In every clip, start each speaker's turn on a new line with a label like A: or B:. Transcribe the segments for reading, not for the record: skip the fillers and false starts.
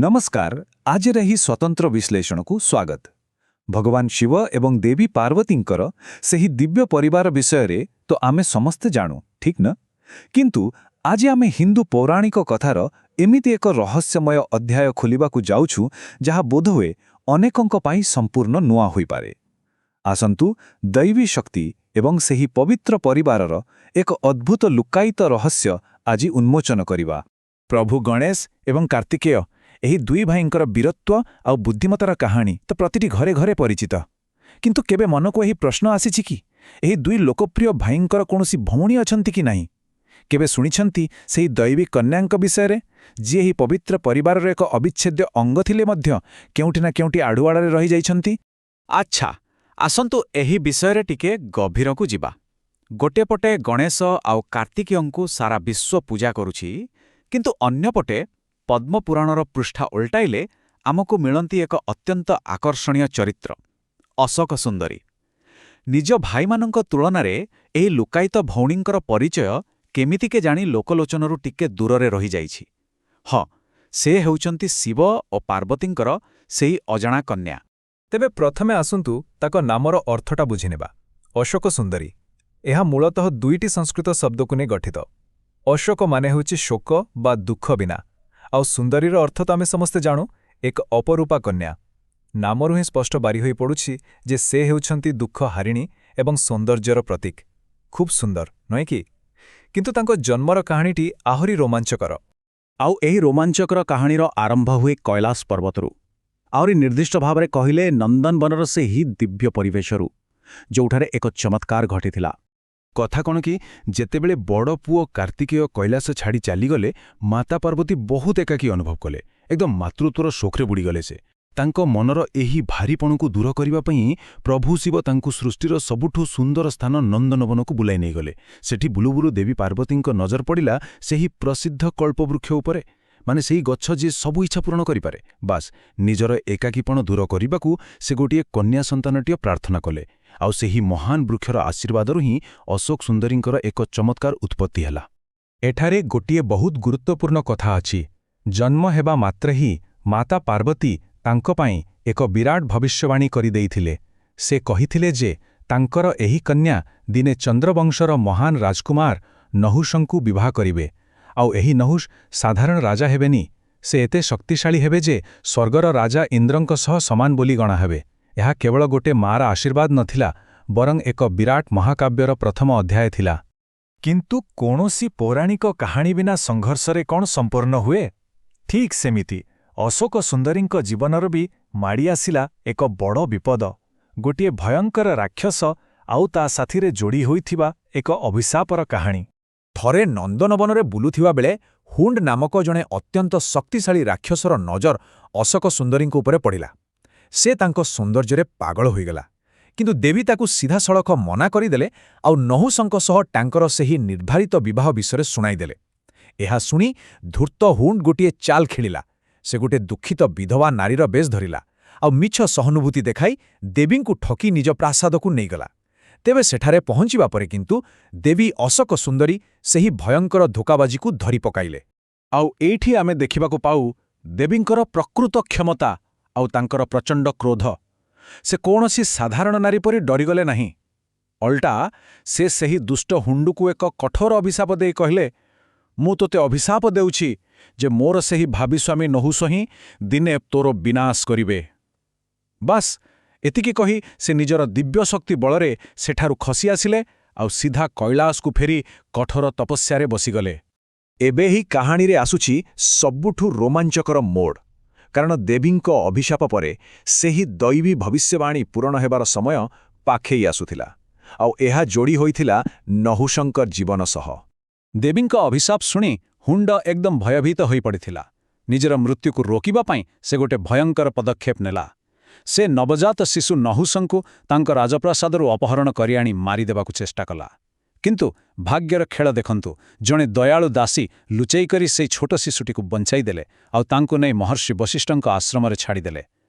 A: ନମସ୍କାର, ଆଜିର ଏହି ସ୍ୱତନ୍ତ୍ର ବିଶ୍ଳେଷଣକୁ ସ୍ୱାଗତ। ଭଗବାନ ଶିବ ଏବଂ ଦେବୀ ପାର୍ବତୀଙ୍କର ସେହି ଦିବ୍ୟ ପରିବାର ବିଷୟରେ ତ ଆମେ ସମସ୍ତେ ଜାଣୁ, ଠିକ୍ ନା? କିନ୍ତୁ ଆଜି ଆମେ ହିନ୍ଦୁ ପୌରାଣିକ କଥାର ଏମିତି ଏକ ରହସ୍ୟମୟ ଅଧ୍ୟାୟ ଖୋଲିବାକୁ ଯାଉଛୁ, ଯାହା ବୋଧହୁଏ ଅନେକଙ୍କ ପାଇଁ ସମ୍ପୂର୍ଣ୍ଣ ନୂଆ ହୋଇପାରେ। ଆସନ୍ତୁ, ଦୈବୀ ଶକ୍ତି ଏବଂ ସେହି ପବିତ୍ର ପରିବାରର ଏକ ଅଦ୍ଭୁତ ଲୁକ୍କାୟିତ ରହସ୍ୟ ଆଜି ଉନ୍ମୋଚନ କରିବା।
B: ପ୍ରଭୁ ଗଣେଶ ଏବଂ କାର୍ତ୍ତିକେୟ, ଏହି ଦୁଇ ଭାଇଙ୍କର ବୀରତ୍ୱ ଆଉ ବୁଦ୍ଧିମତାର କାହାଣୀ ତ ପ୍ରତିଟି ଘରେ ଘରେ ପରିଚିତ। କିନ୍ତୁ କେବେ ମନକୁ ଏହି ପ୍ରଶ୍ନ ଆସିଛି କି, ଏହି ଦୁଇ ଲୋକପ୍ରିୟ ଭାଇଙ୍କର କୌଣସି ଭଉଣୀ ଅଛନ୍ତି କି ନାହିଁ? କେବେ ଶୁଣିଛନ୍ତି ସେହି ଦୈବୀ କନ୍ୟାଙ୍କ ବିଷୟରେ, ଯିଏ ଏହି ପବିତ୍ର ପରିବାରର ଏକ ଅବିଚ୍ଛେଦ୍ୟ ଅଙ୍ଗ ଥିଲେ ମଧ୍ୟ କେଉଁଠି ନା କେଉଁଠି ଆଢୁଆଳରେ ରହିଯାଇଛନ୍ତି?
C: ଆଚ୍ଛା, ଆସନ୍ତୁ ଏହି ବିଷୟରେ ଟିକେ ଗଭୀରକୁ ଯିବା। ଗୋଟିଏ ପଟେ ଗଣେଶ ଆଉ କାର୍ତ୍ତିକେୟଙ୍କୁ ସାରା ବିଶ୍ୱ ପୂଜା କରୁଛି, କିନ୍ତୁ ଅନ୍ୟପଟେ ପଦ୍ମପୁରାଣର ପୃଷ୍ଠା ଓଲଟାଇଲେ ଆମକୁ ମିଳନ୍ତି ଏକ ଅତ୍ୟନ୍ତ ଆକର୍ଷଣୀୟ ଚରିତ୍ର, ଅଶୋକ ସୁନ୍ଦରୀ। ନିଜ ଭାଇମାନଙ୍କ ତୁଳନାରେ ଏହି ଲୁକାୟିତ ଭଉଣୀଙ୍କର ପରିଚୟ କେମିତି କେଜାଣି ଲୋକଲୋଚନରୁ ଟିକେ ଦୂରରେ ରହିଯାଇଛି। ହଁ, ସେ ହେଉଛନ୍ତି ଶିବ ଓ ପାର୍ବତୀଙ୍କର ସେହି ଅଜଣା କନ୍ୟା।
D: ତେବେ ପ୍ରଥମେ ଆସନ୍ତୁ ତାଙ୍କ ନାମର ଅର୍ଥଟା ବୁଝିନେବା। ଅଶୋକ ସୁନ୍ଦରୀ, ଏହା ମୂଳତଃ ଦୁଇଟି ସଂସ୍କୃତ ଶବ୍ଦକୁ ନେଇ ଗଠିତ। ଅଶୋକ ମାନେ ହେଉଛି ଶୋକ ବା ଦୁଃଖ ବିନା, ଆଉ ସୁନ୍ଦରୀର ଅର୍ଥ ତ ଆମେ ସମସ୍ତେ ଜାଣୁ, ଏକ ଅପରୂପା କନ୍ୟା। ନାମରୁ ହିଁ ସ୍ପଷ୍ଟ ବାରି ହୋଇପଡ଼ୁଛି ଯେ ସେ ହେଉଛନ୍ତି ଦୁଃଖ ହାରିଣୀ ଏବଂ ସୌନ୍ଦର୍ଯ୍ୟର ପ୍ରତୀକ। ଖୁବ୍ ସୁନ୍ଦର, ନୁହେଁ କି? କିନ୍ତୁ ତାଙ୍କ ଜନ୍ମର କାହାଣୀଟି ଆହୁରି ରୋମାଞ୍ଚକର।
C: ଆଉ ଏହି ରୋମାଞ୍ଚକର କାହାଣୀର ଆରମ୍ଭ ହୁଏ କୈଳାସ ପର୍ବତରୁ, ଆହୁରି ନିର୍ଦ୍ଦିଷ୍ଟ ଭାବରେ କହିଲେ ନନ୍ଦନବନର ସେହି ଦିବ୍ୟ ପରିବେଶରୁ, ଯେଉଁଠାରେ ଏକ ଚମତ୍କାର ଘଟିଥିଲା।
B: କଥା କ'ଣ କି, ଯେତେବେଳେ ବଡ଼ ପୁଅ କାର୍ତ୍ତିକେୟ କୈଳାସ ଛାଡ଼ି ଚାଲିଗଲେ, ମାତା ପାର୍ବତୀ ବହୁତ ଏକାକୀ ଅନୁଭବ କଲେ। ଏକଦମ ମାତୃତ୍ୱର ଶୋକରେ ବୁଡ଼ିଗଲେ ସେ। ତାଙ୍କ ମନର ଏହି ଭାରିପଣକୁ ଦୂର କରିବା ପାଇଁ ପ୍ରଭୁ ଶିବ ତାଙ୍କୁ ସୃଷ୍ଟିର ସବୁଠୁ ସୁନ୍ଦର ସ୍ଥାନ ନନ୍ଦନବନକୁ ବୁଲାଇ ନେଇଗଲେ। ସେଠି ବୁଲୁ ବୁଲୁ ଦେବୀ ପାର୍ବତୀଙ୍କ ନଜର ପଡ଼ିଲା ସେହି ପ୍ରସିଦ୍ଧ କଳ୍ପବୃକ୍ଷ ଉପରେ, ମାନେ ସେହି ଗଛ ଯିଏ ସବୁ ଇଚ୍ଛା ପୂରଣ କରିପାରେ। ବାସ୍, ନିଜର ଏକାକୀପଣ ଦୂର କରିବାକୁ ସେ ଗୋଟିଏ କନ୍ୟା ସନ୍ତାନଟିଏ ପ୍ରାର୍ଥନା କଲେ। ଆଉ ସେହି ମହାନ ବୃକ୍ଷର ଆଶୀର୍ବାଦରୁ ହିଁ ଅଶୋକ ସୁନ୍ଦରୀଙ୍କର ଏକ ଚମତ୍କାର ଉତ୍ପତ୍ତି ହେଲା।
D: ଏଠାରେ ଗୋଟିଏ ବହୁତ ଗୁରୁତ୍ୱପୂର୍ଣ୍ଣ କଥା ଅଛି। ଜନ୍ମ ହେବା ମାତ୍ରେ ହିଁ ମାତା ପାର୍ବତୀ ତାଙ୍କ ପାଇଁ ଏକ ବିରାଟ ଭବିଷ୍ୟବାଣୀ କରିଦେଇଥିଲେ। ସେ କହିଥିଲେ ଯେ ତାଙ୍କର ଏହି କନ୍ୟା ଦିନେ ଚନ୍ଦ୍ରବଂଶର ମହାନ ରାଜକୁମାର ନହୁଷଙ୍କୁ ବିବାହ କରିବେ। ଆଉ ଏହି ନହୁଷ ସାଧାରଣ ରାଜା ହେବେନି, ସେ ଏତେ ଶକ୍ତିଶାଳୀ ହେବେ ଯେ ସ୍ୱର୍ଗର ରାଜା ଇନ୍ଦ୍ରଙ୍କ ସହ ସମାନ ବୋଲି ଗଣା ହେବେ। ଏହା କେବଳ ଗୋଟେ ମାଆର ଆଶୀର୍ବାଦ ନଥିଲା, ବରଂ ଏକ ବିରାଟ ମହାକାବ୍ୟର ପ୍ରଥମ ଅଧ୍ୟାୟ ଥିଲା। କିନ୍ତୁ କୌଣସି ପୌରାଣିକ କାହାଣୀ ବିନା ସଂଘର୍ଷରେ କ'ଣ ସମ୍ପୂର୍ଣ୍ଣ ହୁଏ? ଠିକ୍ ସେମିତି ଅଶୋକ ସୁନ୍ଦରୀଙ୍କ ଜୀବନର ବି ମାଡ଼ି ଆସିଲା ଏକ ବଡ଼ ବିପଦ, ଗୋଟିଏ ଭୟଙ୍କର ରାକ୍ଷସ ଆଉ ତା ସାଥିରେ ଯୋଡ଼ି ହୋଇଥିବା ଏକ ଅଭିଶାପର କାହାଣୀ।
A: ଥରେ ନନ୍ଦନବନରେ ବୁଲୁଥିବା ବେଳେ ହୁଣ୍ଡ ନାମକ ଜଣେ ଅତ୍ୟନ୍ତ ଶକ୍ତିଶାଳୀ ରାକ୍ଷସର ନଜର ଅଶୋକ ସୁନ୍ଦରୀଙ୍କ ଉପରେ ପଡ଼ିଲା। ସେ ତାଙ୍କ ସୌନ୍ଦର୍ଯ୍ୟରେ ପାଗଳ ହୋଇଗଲା। କିନ୍ତୁ ଦେବୀ ତାକୁ ସିଧାସଳଖ ମନା କରିଦେଲେ ଆଉ ନହୁଷଙ୍କ ସହ ତାଙ୍କର ସେହି ନିର୍ଦ୍ଧାରିତ ବିବାହ ବିଷୟରେ ଶୁଣାଇଦେଲେ। ଏହା ଶୁଣି ଧୂର୍ତ୍ତ ହୁଣ୍ଡ ଗୋଟିଏ ଚାଲ ଖେଳିଲା। ସେ ଗୋଟିଏ ଦୁଃଖିତ ବିଧବା ନାରୀର ବେଶ ଧରିଲା ଆଉ ମିଛ ସହାନୁଭୂତି ଦେଖାଇ ଦେବୀଙ୍କୁ ଠକି ନିଜ ପ୍ରାସାଦକୁ ନେଇଗଲା। ତେବେ ସେଠାରେ ପହଞ୍ଚିବା ପରେ କିନ୍ତୁ ଦେବୀ ଅଶୋକ ସୁନ୍ଦରୀ ସେହି ଭୟଙ୍କର ଧୋକାବାଜିକୁ ଧରି ପକାଇଲେ।
C: ଆଉ ଏଇଠି ଆମେ ଦେଖିବାକୁ ପାଉ ଦେବୀଙ୍କର ପ୍ରକୃତ କ୍ଷମତା ଆଉ ତାଙ୍କର ପ୍ରଚଣ୍ଡ କ୍ରୋଧ। ସେ କୌଣସି ସାଧାରଣ ନାରୀ ପରି ଡରିଗଲେ ନାହିଁ। ଅଲଟା ସେ ସେହି ଦୁଷ୍ଟ ହୁଣ୍ଡୁକୁ ଏକ କଠୋର ଅଭିଶାପ ଦେଇ କହିଲେ, "ମୁଁ ତୋତେ ଅଭିଶାପ ଦେଉଛି ଯେ ମୋର ସେହି ଭାବି ସ୍ୱାମୀ ନହୁଷ ହିଁ ଦିନେ ତୋର ବିନାଶ କରିବେ।" ବାସ୍, ଏତିକି କହି ସେ ନିଜର ଦିବ୍ୟ ଶକ୍ତି ବଳରେ ସେଠାରୁ ଖସି ଆସିଲେ ଆଉ ସିଧା କୈଳାସକୁ ଫେରି କଠୋର ତପସ୍ୟାରେ ବସିଗଲେ।
A: ଏବେ ଏହି କାହାଣୀରେ ଆସୁଛି ସବୁଠୁ ରୋମାଞ୍ଚକର ମୋଡ଼, କାରଣ ଦେବୀଙ୍କ ଅଭିଶାପ ପରେ ସେହି ଦୈବୀ ଭବିଷ୍ୟବାଣୀ ପୂରଣ ହେବାର ସମୟ ପାଖେଇ ଆସୁଥିଲା, ଆଉ ଏହା ଯୋଡ଼ି ହୋଇଥିଲା ନହୁଷଙ୍କ ଜୀବନ ସହ।
C: ଦେବୀଙ୍କ ଅଭିଶାପ ଶୁଣି ହୁଣ୍ଡ ଏକଦମ ଭୟଭୀତ ହୋଇପଡ଼ିଥିଲା। ନିଜର ମୃତ୍ୟୁକୁ ରୋକିବା ପାଇଁ ସେ ଗୋଟେ ଭୟଙ୍କର ପଦକ୍ଷେପ ନେଲା। ସେ ନବଜାତ ଶିଶୁ ନହୁଷଙ୍କୁ ତାଙ୍କ ରାଜପ୍ରାସାଦରୁ ଅପହରଣ କରି ଆଣି ମାରିଦେବାକୁ ଚେଷ୍ଟା କଲା। କିନ୍ତୁ ଭାଗ୍ୟର ଖେଳ ଦେଖନ୍ତୁ, ଜଣେ ଦୟାଳୁ ଦାସୀ ଲୁଚେଇ କରି ସେଇ ଛୋଟ ଶିଶୁଟିକୁ ବଞ୍ଚାଇଦେଲେ ଆଉ ତାଙ୍କୁ ନେଇ ମହର୍ଷି ବଶିଷ୍ଠଙ୍କ ଆଶ୍ରମରେ ଛାଡ଼ିଦେଲେ।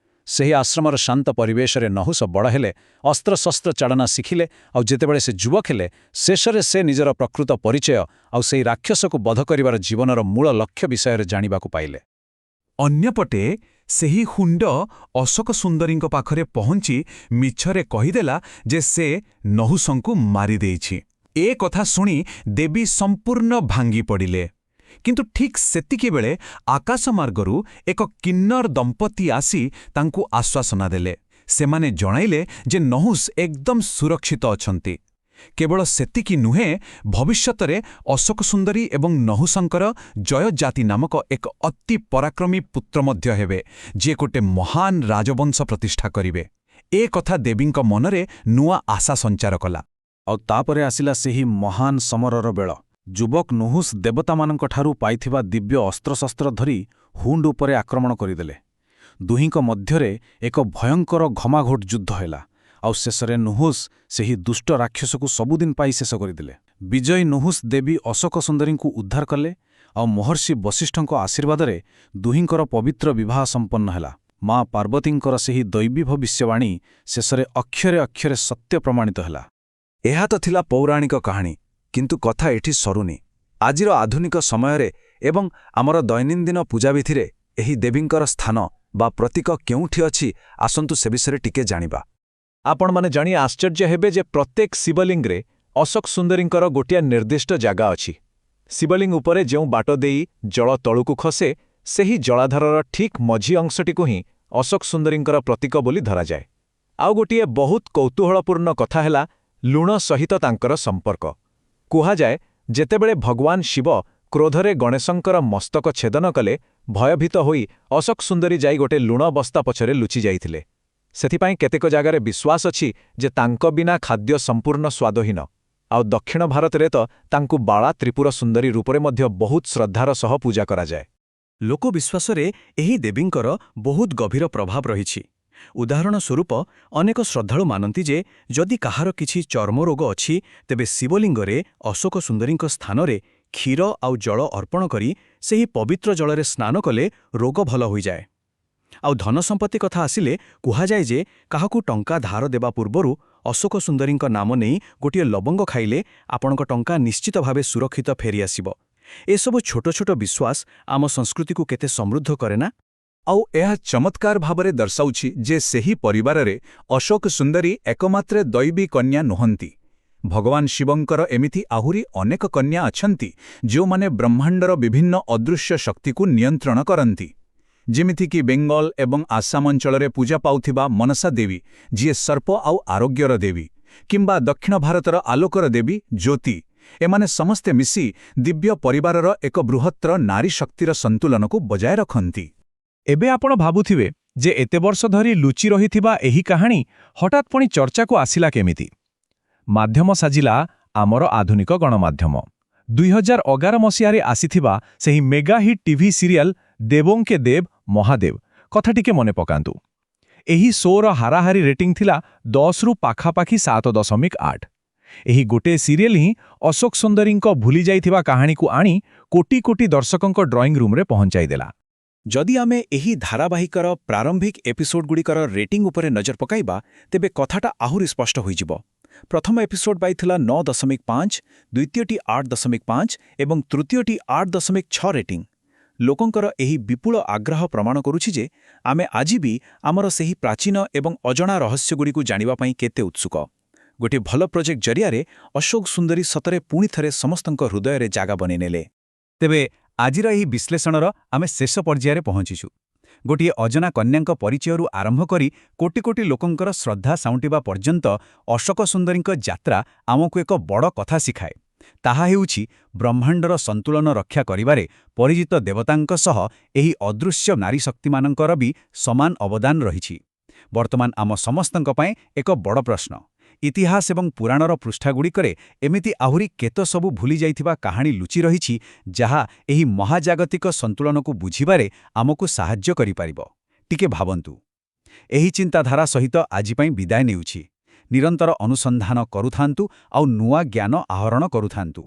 C: ସେହି ଆଶ୍ରମର ଶାନ୍ତ ପରିବେଶରେ ନହୁଷ ବଡ଼ ହେଲେ, ଅସ୍ତ୍ରଶସ୍ତ୍ର ଚାଳନା ଶିଖିଲେ। ଆଉ ଯେତେବେଳେ ସେ ଯୁବକ ହେଲେ, ଶେଷରେ ସେ ନିଜର ପ୍ରକୃତ ପରିଚୟ ଆଉ ସେହି ରାକ୍ଷସକୁ ବଧ କରିବାର ଜୀବନର ମୂଳ ଲକ୍ଷ୍ୟ ବିଷୟରେ ଜାଣିବାକୁ ପାଇଲେ।
E: ଅନ୍ୟପଟେ ସେହି ହୁଣ୍ଡ ଅଶୋକ ସୁନ୍ଦରୀଙ୍କ ପାଖରେ ପହଞ୍ଚି ମିଛରେ କହିଦେଲା ଯେ ସେ ନହୁଷଙ୍କୁ ମାରିଦେଇଛି। ଏ କଥା ଶୁଣି ଦେବୀ ସମ୍ପୂର୍ଣ୍ଣ ଭାଙ୍ଗି ପଡ଼ିଲେ। କିନ୍ତୁ ଠିକ୍ ସେତିକିବେଳେ ଆକାଶମାର୍ଗରୁ ଏକ କିନ୍ନର ଦମ୍ପତି ଆସି ତାଙ୍କୁ ଆଶ୍ୱାସନା ଦେଲେ। ସେମାନେ ଜଣାଇଲେ ଯେ ନହୁଷ ଏକଦମ ସୁରକ୍ଷିତ ଅଛନ୍ତି। କେବଳ ସେତିକି ନୁହେଁ, ଭବିଷ୍ୟତରେ ଅଶୋକ ସୁନ୍ଦରୀ ଏବଂ ନହୁଷଙ୍କର ଜୟଜାତି ନାମକ ଏକ ଅତି ପରାକ୍ରମୀ ପୁତ୍ର ମଧ୍ୟ ହେବେ, ଯିଏ ଗୋଟେ ମହାନ ରାଜବଂଶ ପ୍ରତିଷ୍ଠା କରିବେ। ଏ କଥା ଦେବୀଙ୍କ ମନରେ ନୂଆ ଆଶା ସଞ୍ଚାର କଲା।
C: ଆଉ ତାପରେ ଆସିଲା ସେହି ମହାନ ସମରର ବେଳ। ଯୁବକ ନୁହୁସ ଦେବତାମାନଙ୍କଠାରୁ ପାଇଥିବା ଦିବ୍ୟ ଅସ୍ତ୍ରଶସ୍ତ୍ର ଧରି ହୁଣ୍ଡ ଉପରେ ଆକ୍ରମଣ କରିଦେଲେ। ଦୁହିଁଙ୍କ ମଧ୍ୟରେ ଏକ ଭୟଙ୍କର ଘମାଘୋଟ ଯୁଦ୍ଧ ହେଲା, ଆଉ ଶେଷରେ ନୁହୁସ ସେହି ଦୁଷ୍ଟ ରାକ୍ଷସକୁ ସବୁଦିନ ପାଇଁ ଶେଷ କରିଦେଲେ। ବିଜୟୀ ନୁହୁସ ଦେବୀ ଅଶୋକ ସୁନ୍ଦରୀଙ୍କୁ ଉଦ୍ଧାର କଲେ, ଆଉ ମହର୍ଷି ବଶିଷ୍ଠଙ୍କ ଆଶୀର୍ବାଦରେ ଦୁହିଁଙ୍କର ପବିତ୍ର ବିବାହ ସମ୍ପନ୍ନ ହେଲା। ମା ପାର୍ବତୀଙ୍କର ସେହି ଦୈବୀ ଭବିଷ୍ୟବାଣୀ ଶେଷରେ ଅକ୍ଷରେ ଅକ୍ଷରେ ସତ୍ୟ ପ୍ରମାଣିତ ହେଲା।
A: ଏହା ତ ଥିଲା ପୌରାଣିକ କାହାଣୀ, କିନ୍ତୁ କଥା ଏଠି ସରୁନି। ଆଜିର ଆଧୁନିକ ସମୟରେ ଏବଂ ଆମର ଦୈନନ୍ଦିନ ପୂଜାବିଧିରେ ଏହି ଦେବୀଙ୍କର ସ୍ଥାନ ବା ପ୍ରତୀକ କେଉଁଠି ଅଛି, ଆସନ୍ତୁ ସେ ବିଷୟରେ ଟିକେ ଜାଣିବା। ଆପଣମାନେ ଜାଣି ଆଶ୍ଚର୍ଯ୍ୟ ହେବେ ଯେ ପ୍ରତ୍ୟେକ ଶିବଲିଙ୍ଗରେ ଅଶୋକ ସୁନ୍ଦରୀଙ୍କର ଗୋଟିଏ ନିର୍ଦ୍ଦିଷ୍ଟ ଜାଗା ଅଛି। ଶିବଲିଙ୍ଗ ଉପରେ ଯେଉଁ ବାଟ ଦେଇ ଜଳ ତଳକୁ ଖସେ, ସେହି ଜଳାଧାରର ଠିକ୍ ମଝି ଅଂଶଟିକୁ ହିଁ ଅଶୋକ ସୁନ୍ଦରୀଙ୍କର ପ୍ରତୀକ ବୋଲି ଧରାଯାଏ। ଆଉ ଗୋଟିଏ ବହୁତ କୌତୂହଳପୂର୍ଣ୍ଣ କଥା ହେଲା ଲୁଣ ସହିତ ତାଙ୍କର ସମ୍ପର୍କ। କୁହାଯାଏ, ଯେତେବେଳେ ଭଗବାନ ଶିବ କ୍ରୋଧରେ ଗଣେଶଙ୍କର ମସ୍ତକ ଛେଦନ କଲେ, ଭୟଭୀତ ହୋଇ ଅଶୋକ ସୁନ୍ଦରୀ ଯାଇ ଗୋଟେ ଲୁଣ ବସ୍ତା ପଛରେ ଲୁଚି ଯାଇଥିଲେ। ସେଥିପାଇଁ କେତେକ ଜାଗାରେ ବିଶ୍ୱାସ ଅଛି ଯେ ତାଙ୍କ ବିନା ଖାଦ୍ୟ ସମ୍ପୂର୍ଣ୍ଣ ସ୍ୱାଦହୀନ। ଆଉ ଦକ୍ଷିଣ ଭାରତରେ ତ ତାଙ୍କୁ ବାଳା ତ୍ରିପୁର ସୁନ୍ଦରୀ ରୂପରେ ମଧ୍ୟ ବହୁତ ଶ୍ରଦ୍ଧାର ସହ ପୂଜା କରାଯାଏ।
F: ଲୋକବିଶ୍ୱାସରେ ଏହି ଦେବୀଙ୍କର ବହୁତ ଗଭୀର ପ୍ରଭାବ ରହିଛି। ଉଦାହରଣ ସ୍ୱରୂପ, ଅନେକ ଶ୍ରଦ୍ଧାଳୁ ମାନନ୍ତି ଯେ ଯଦି କାହାର କିଛି ଚର୍ମରୋଗ ଅଛି, ତେବେ ଶିବଲିଙ୍ଗରେ ଅଶୋକ ସୁନ୍ଦରୀଙ୍କ ସ୍ଥାନରେ କ୍ଷୀର ଆଉ ଜଳ ଅର୍ପଣ କରି ସେହି ପବିତ୍ର ଜଳରେ ସ୍ନାନ କଲେ ରୋଗ ଭଲ ହୋଇଯାଏ। ଆଉ ଧନସମ୍ପତ୍ତି କଥା ଆସିଲେ, କୁହାଯାଏ ଯେ କାହାକୁ ଟଙ୍କା ଧାର ଦେବା ପୂର୍ବରୁ ଅଶୋକ ସୁନ୍ଦରୀଙ୍କ ନାମ ନେଇ ଗୋଟିଏ ଲବଙ୍ଗ ଖାଇଲେ ଆପଣଙ୍କ ଟଙ୍କା ନିଶ୍ଚିତ ଭାବେ ସୁରକ୍ଷିତ ଫେରିଆସିବ। ଏସବୁ ଛୋଟ ଛୋଟ ବିଶ୍ୱାସ ଆମ ସଂସ୍କୃତିକୁ କେତେ ସମୃଦ୍ଧ କରେ ନା?
E: ଆଉ ଏହା ଚମତ୍କାର ଭାବରେ ଦର୍ଶାଉଛି ଯେ ସେହି ପରିବାରରେ ଅଶୋକ ସୁନ୍ଦରୀ ଏକମାତ୍ର ଦୈବୀ କନ୍ୟା ନୁହନ୍ତି। ଭଗବାନ ଶିବଙ୍କର ଏମିତି ଆହୁରି ଅନେକ କନ୍ୟା ଅଛନ୍ତି, ଯେଉଁମାନେ ବ୍ରହ୍ମାଣ୍ଡର ବିଭିନ୍ନ ଅଦୃଶ୍ୟ ଶକ୍ତିକୁ ନିୟନ୍ତ୍ରଣ କରନ୍ତି। ଯେମିତିକି ବେଙ୍ଗଲ ଏବଂ ଆସାମ ଅଞ୍ଚଳରେ ପୂଜା ପାଉଥିବା ମନସା ଦେବୀ, ଯିଏ ସର୍ପ ଆଉ ଆରୋଗ୍ୟର ଦେବୀ, କିମ୍ବା ଦକ୍ଷିଣ ଭାରତର ଆଲୋକର ଦେବୀ ଜ୍ୟୋତି। ଏମାନେ ସମସ୍ତେ ମିଶି ଦିବ୍ୟ ପରିବାରର ଏକ ବୃହତ୍ତର ନାରୀ ଶକ୍ତିର ସନ୍ତୁଲନକୁ ବଜାୟ ରଖନ୍ତି।
D: ଏବେ ଆପଣ ଭାବୁଥିବେ ଯେ ଏତେ ବର୍ଷ ଧରି ଲୁଚି ରହିଥିବା ଏହି କାହାଣୀ ହଠାତ୍ ପୁଣି ଚର୍ଚ୍ଚାକୁ ଆସିଲା କେମିତି? ମାଧ୍ୟମ ସାଜିଲା ଆମର ଆଧୁନିକ ଗଣମାଧ୍ୟମ। 2011 ମସିହାରେ ଆସିଥିବା ସେହି ମେଗା ହିଟ୍ ଟିଭି ସିରିଆଲ ଦେବୋଁ କେ ଦେବ ମହାଦେବ କଥା ଟିକେ ମନେ ପକାନ୍ତୁ। ଏହି ଶୋର ହାରାହାରି ରେଟିଂ ଥିଲା 10ରୁ ପାଖାପାଖି 7.8। ଏହି ଗୋଟିଏ ସିରିଏଲ ହିଁ ଅଶୋକ ସୁନ୍ଦରୀଙ୍କ ଭୁଲି ଯାଇଥିବା କାହାଣୀକୁ ଆଣି କୋଟି କୋଟି ଦର୍ଶକଙ୍କ ଡ୍ରଇଂ ରୁମ୍ରେ ପହଞ୍ଚାଇଦେଲା।
F: ଯଦି ଆମେ ଏହି ଧାରାବାହିକର ପ୍ରାରମ୍ଭିକ ଏପିସୋଡଗୁଡ଼ିକର ରେଟିଂ ଉପରେ ନଜର ପକାଇବା, ତେବେ କଥାଟା ଆହୁରି ସ୍ପଷ୍ଟ ହୋଇଯିବ। ପ୍ରଥମ ଏପିସୋଡ୍ ପାଇଥିଲା 9.5, ଦ୍ୱିତୀୟଟି 8.5 ଏବଂ ତୃତୀୟଟି 8.6 ରେଟିଂ। ଲୋକଙ୍କର ଏହି ବିପୁଳ ଆଗ୍ରହ ପ୍ରମାଣ କରୁଛି ଯେ ଆମେ ଆଜି ବି ଆମର ସେହି ପ୍ରାଚୀନ ଏବଂ ଅଜଣା ରହସ୍ୟଗୁଡ଼ିକୁ ଜାଣିବା ପାଇଁ କେତେ ଉତ୍ସୁକ। ଗୋଟିଏ ଭଲ ପ୍ରୋଜେକ୍ଟ ଜରିଆରେ ଅଶୋକ ସୁନ୍ଦରୀ ସତରେ ପୁଣି ଥରେ ସମସ୍ତଙ୍କ ହୃଦୟରେ ଜାଗା ବନେଇନେଲେ।
E: ତେବେ ଆଜିର ଏହି ବିଶ୍ଳେଷଣର ଆମେ ଶେଷ ପର୍ଯ୍ୟାୟରେ ପହଞ୍ଚିଛୁ। ଗୋଟିଏ ଅଜଣା କନ୍ୟାଙ୍କ ପରିଚୟରୁ ଆରମ୍ଭ କରି କୋଟି କୋଟି ଲୋକଙ୍କର ଶ୍ରଦ୍ଧା ସାଉଁଟିବା ପର୍ଯ୍ୟନ୍ତ ଅଶୋକ ସୁନ୍ଦରୀଙ୍କ ଯାତ୍ରା ଆମକୁ ଏକ ବଡ଼ କଥା ଶିଖାଏ। ତାହା ହେଉଛି, ବ୍ରହ୍ମାଣ୍ଡର ସନ୍ତୁଳନ ରକ୍ଷା କରିବାରେ ପରିଚିତ ଦେବତାଙ୍କ ସହ ଏହି ଅଦୃଶ୍ୟ ନାରୀ ଶକ୍ତିମାନଙ୍କର ବି ସମାନ ଅବଦାନ ରହିଛି। ବର୍ତ୍ତମାନ ଆମ ସମସ୍ତଙ୍କ ପାଇଁ ଏକ ବଡ଼ ପ୍ରଶ୍ନ: ଇତିହାସ ଏବଂ ପୁରାଣର ପୃଷ୍ଠାଗୁଡ଼ିକରେ ଏମିତି ଆହୁରି କେତେ ସବୁ ଭୁଲି ଯାଇଥିବା କାହାଣୀ ଲୁଚି ରହିଛି, ଯାହା ଏହି ମହାଜାଗତିକ ସନ୍ତୁଳନକୁ ବୁଝିବାରେ ଆମକୁ ସାହାଯ୍ୟ କରିପାରିବ? ଟିକେ ଭାବନ୍ତୁ। ଏହି ଚିନ୍ତାଧାରା ସହିତ ଆଜି ପାଇଁ ବିଦାୟ ନେଉଛି। ନିରନ୍ତର ଅନୁସନ୍ଧାନ କରୁଥାନ୍ତୁ ଆଉ ନୂଆ ଜ୍ଞାନ ଆହରଣ କରୁଥାନ୍ତୁ।